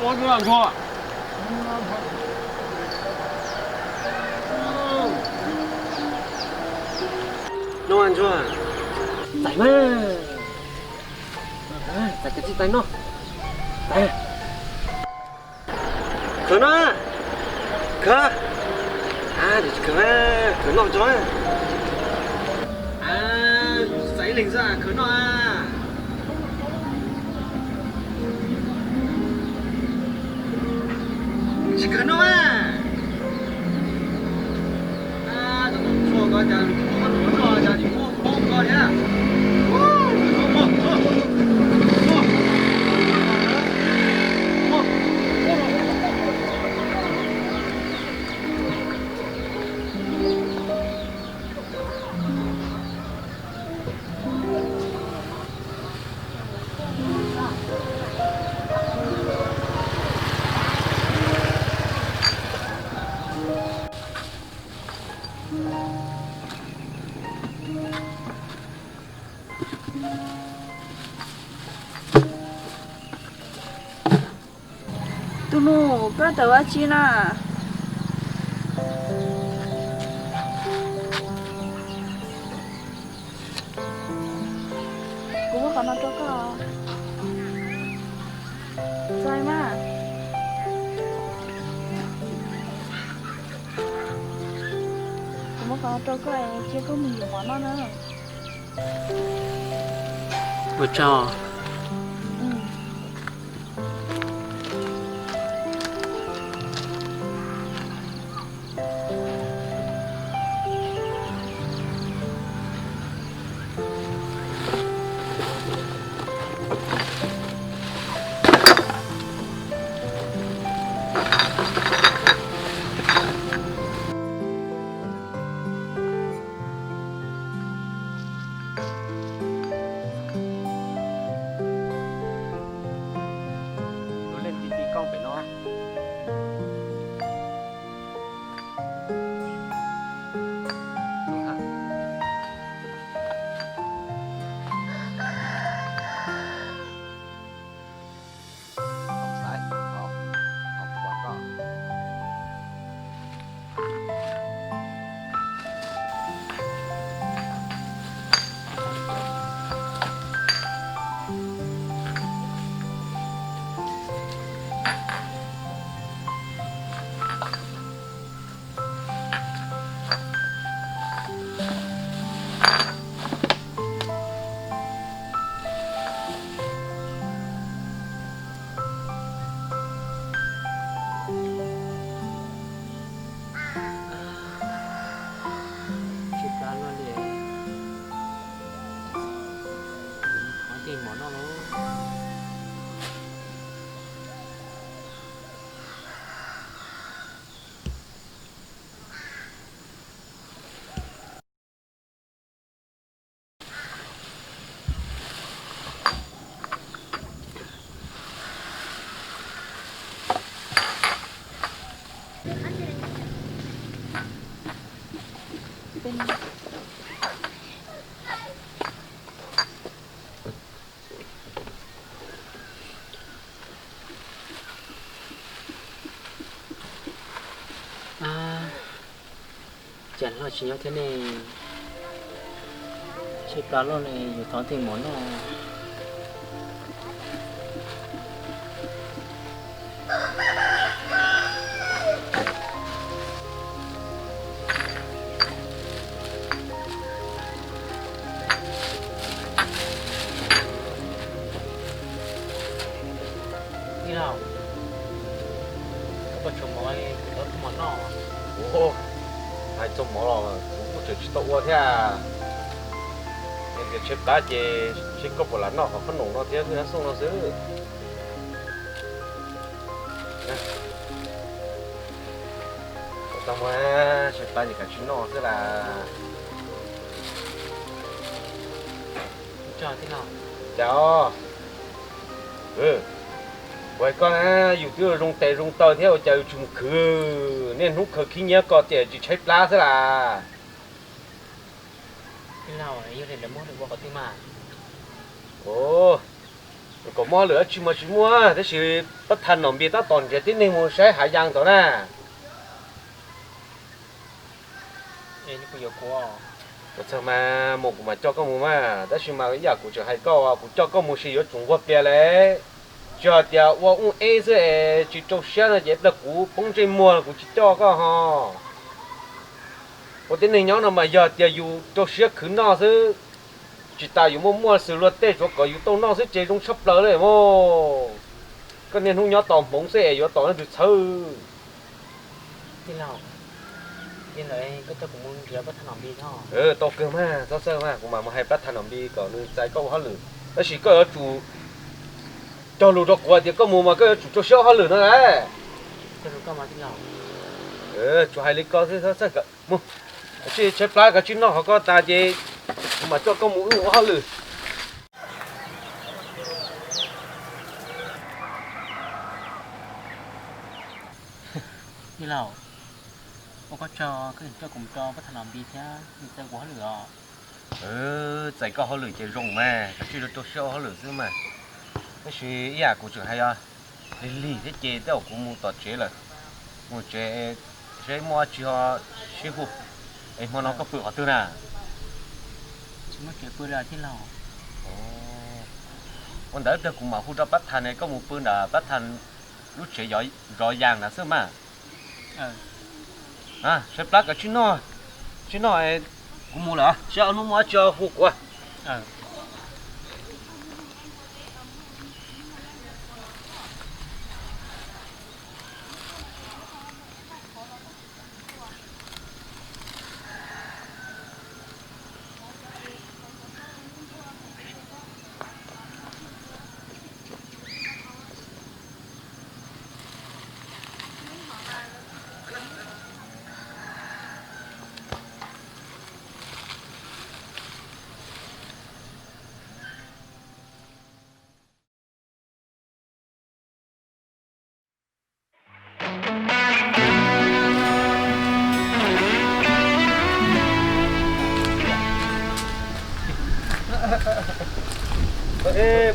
Ntsuag, Ntsuag. No Ntsuag. Txais mas. Txais koj txij txais no. Txais. Khawv no. Khawv. Tsis khawv, khawv noj tso. Txais ib leeg xwb, khawv noj. Tsis khawv noj. Tab tom tshuaj ko cas tsis muaj noj, cas tsis muaj pob ko thiab. Tus nus, koj tawm ua tsi na? Kuv muab qhov no rau koj. Txais mas. Kuv muab qhov no rau koj, cia koj mus yuav mov noj na. Ua tsaug. Tus leej tij tij koob pem no. Tshaib plab luaj li. Thov tej mov noj lauj. Cas loj tsis nyob thiab ne, tshaib plab loj li, yuav thov tej mov noj. Tij laug, koj tshuav mov kuv thov mov noj. Ua, hais txog mov los kuv kuj tseem tsis tau ua thiab. Yog tias tshaib plab ces seb koj puas lam noj qhov qhob noom no thiab hwj hab xooj no xwb. Tau muab tshaib plab ces kav tsij noj xwb las. Cas os, ua koj na, yus twb zoo tes zoo taw thiab ua cas yus tseem khwv, niaj hnub khaws khib nyiab ko tias tsis tshaib plab xwb las. Os, Kom muaj hauj lwm dab tsi mas tsis muaj, tab sis pab thaj Nom Npis tab tom nrhiav tib neeg mus saib hav yas tod na. Txhawj mas mus kuv mam coj koj mus mas, tab sis mas ib yam kuv tseem hais koj, kuv coj koj mus ces yuav tsum nquag plias lawm. Tsis hais tias ua ub eb xwb es tsis rau siab no ces pliag kuv poob ntsej muag kuv tsis coj koj ho. Ua tib neeg nyob no mas yog tias yus rau siab khwv noj xwb, tsis tas yus muaj muaj xwm luag tej tsuav kom yus tau noj xwb ces zoo tshaj plaws li mas. Koj niaj hnub nyob tos hmoov xwb es yuav tos leej twg txhawj. Tau kawg mas, txhob txhawj mas, kuv mam mus hais pab thaj Nom Npis kom nws txais koj ua hauj lwm. Tab sis koj yuav tsum cog lus rau kuv hais tias koj mus mas koj yuav tsum rau siab ua hauj lwm no lauj. Tsuas hais li ko xwb, txhob txhawj, mus. Tshaib plab koj tsij noj qhov koj tas ces kuv mam coj koj mus wb ua hauj lwm. Yawg laus, ua koj tsaug koj coj kuv mus rau pab thaj Nom Npis thiab nws txais kuv hauj lwm os. Txais koj hauj lwm ces zoo mas, koj tsij rau siab ua hauj lwm xwb mas. Tab sis ib yam kuv tseem hais os, lig lig thiab ces tej zaum kuv mus tom tsev lawm, mus tsev seb muaj dab tsi ho sib hu. Es hmo no koj pw qhov twg na? Tsis muaj tsev pw li thiab laus. Ua ntawd pliag kuv mam hu rau pab thaj ne, koj mus pw nram pab thaj lub tsev zov yas nrad xwb mas. Tshaib plab koj tsij noj, tsij noj, kuv mus lawm, seb ob hnub muaj dab tsi hu kuv.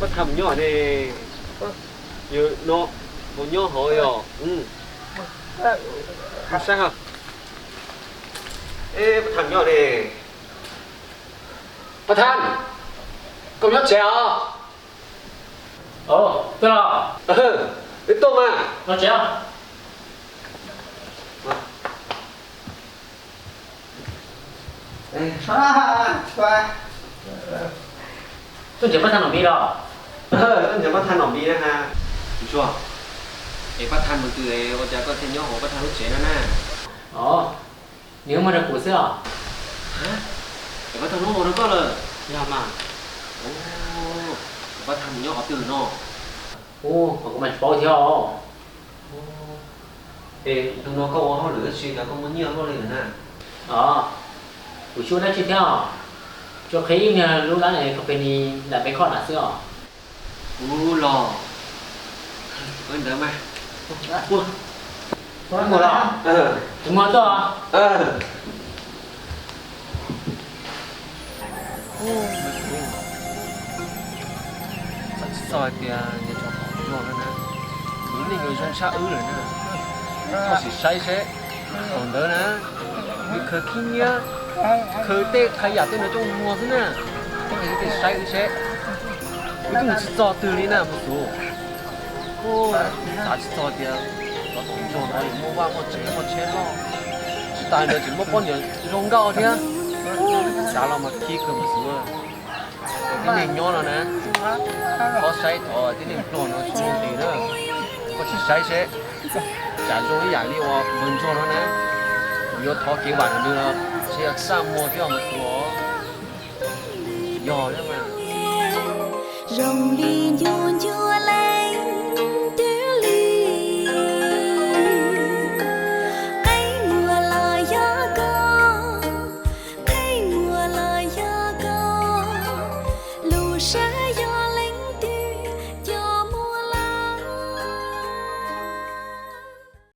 Pab thaj mus nyob ne, no, mus nyob hauv yog. Saib, pab thaj mus nyob ne. Pab thaj, koj nyob tsev os? Peb tuaj mas. Tuaj nrhiav pab thaj Nom Npis los? Tuaj nrhiav pab thaj Nom Npis na. Ntsuag, es pab thaj mus twg ua cas koj thiaj nyob hauv pab thaj lub tsev no na? Nws muaj rau kuv xwb os. Es pab thaj muab ua rau koj lawm? Yog mas. Es pab thaj mus nyob qhov twg no? Ub, kuv mas tsis paub thiab os. Es ntu no koj ua hauj lwm dab tsi los koj muaj nyiaj luaj li lawm na? Os, kuv tsis ua dab tsi thiab os. Tsuas qhib ib niag lub lab company nram Npeb Khoj nram xwb os. Ub los, ua li ntawd mas. Mus los, kuv mus tuaj. Xav tsis txog hais tias niag tsov tom Ntsuag no na, nws lub neej yuav zoo tshaj wb lawm na. Koj sim saib seb, thaum ntawd na, nws khaws khib nyiab, khaws tej qhov yam tej no coj muag xwb na. Koj sim saib wb seb, wb twb mus tsis txog twg li na Mus Xus. Xav tsis txog tias tsov tom Ntsuag no yuav muaj vaj muaj tsev muaj tsheb loj, tsis tas li ntawd tseem muaj poj niam zoo nkauj thiab. Xav los mas khib kawg Mus Xus. Tib neeg nyob no na, txhob saib tib neeg pluag no tsis muaj nqis na. Koj sim saib seb, tsam zoo ib yam li uas Mus Ntsuag no na, kuv yuav thov kev vam rau nws los tsis yog txaj muag thiab Mus Xus. Yog thiab mas. Zoo li ncu ncu